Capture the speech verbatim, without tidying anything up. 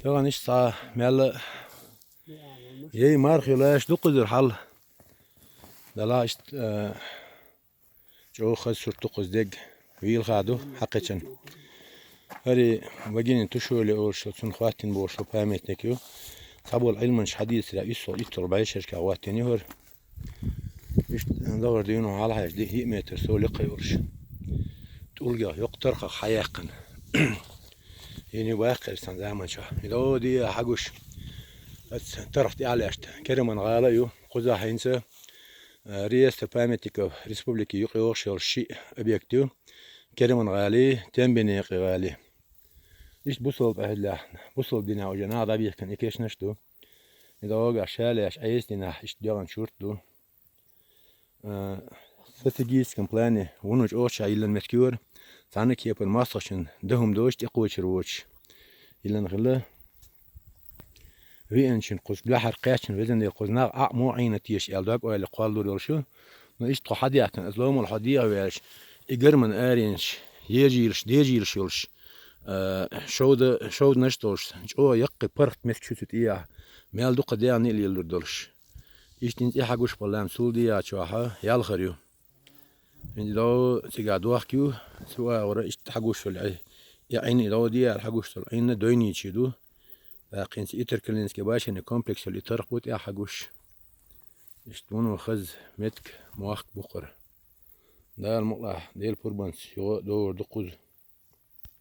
Тахана иштта цхьа мел яй марха йолаш дукхазар хьал. Дала иштта, э, чӀоагӀа хаза сурт ду кхуза дег. Вийлха ду хьакхечен. ХӀари Вагинин Тушоли олуш, цунна хӀоттийна болуш памятник ю. Цхьаболу Ӏилманча хьадийцарехь, уьссал итталгӀа бӀешераш чохь хӀоттийна ю хӀара. Иштта дагӀар дуьйна хьалахьаьжча, диъ метр сов лекха йолуш. ТӀулгех йоккха тархах хьаяьккхина. Йина ю баккхира сан заманчохь. И догӀу де хьагуш. Аса тарх тӀехь лаьшта. Кераман гӀала а ю. Кхузахь хӀинца, а, реестр памятников республики юкъайогӀуш йолуш шиъ объект ю. Кераман гӀали, Тембинекъи гӀали. Иштта бусалба аьлла, бусалба динехь уже наха дӀабехкина и кешнаш ду. И догӀу ша лаьш Ӏеса динехь иштта доьгӀна шурт ду. А, стратегическом плане вуно чӀогӀа ша йиллина меттиг ю хӀара, цхьана а кепара мостагӀчун дан хӀума доцуш тӀекхочур воцуш. Йиллина хилла. Веанчун кхуза дуьхьара кхаьчна везан дела кхуза нах Ӏа а мо Ӏийна теша аьлла дог-ойла кхоллалур йолуш ю. Но иштта тхо хьадаьхкина, аса ломал хьо дегӀан ваьлча, и гарман аренаш, ежийлаш, дежийлаш йолуш, а, шовда-, шовданаш а долуш, чӀогӀа яккхий паргӀат меттиг ю цу тӀехь, мел дукха дегӀан а лелалур долуш. Иштта хӀинца и хьагуш баллам цул дегӀа чохь ялхар ю. ХӀинца догӀу цигахь дохк ю, цу агӀора иштта хьагуш йолу Ӏи. И Ӏин и догӀу дегӀара хьагуш долу Ӏин дойничий ду. ТӀаккха хӀинца и Теркалинский башенный комплекс йолу и тарх бу тӀехь хьагуш. Иштта вуно хаза меттиг, мохк бу хӀара. Дала мукъалахь, Делан пурбанца юха а догӀур ду кхуза.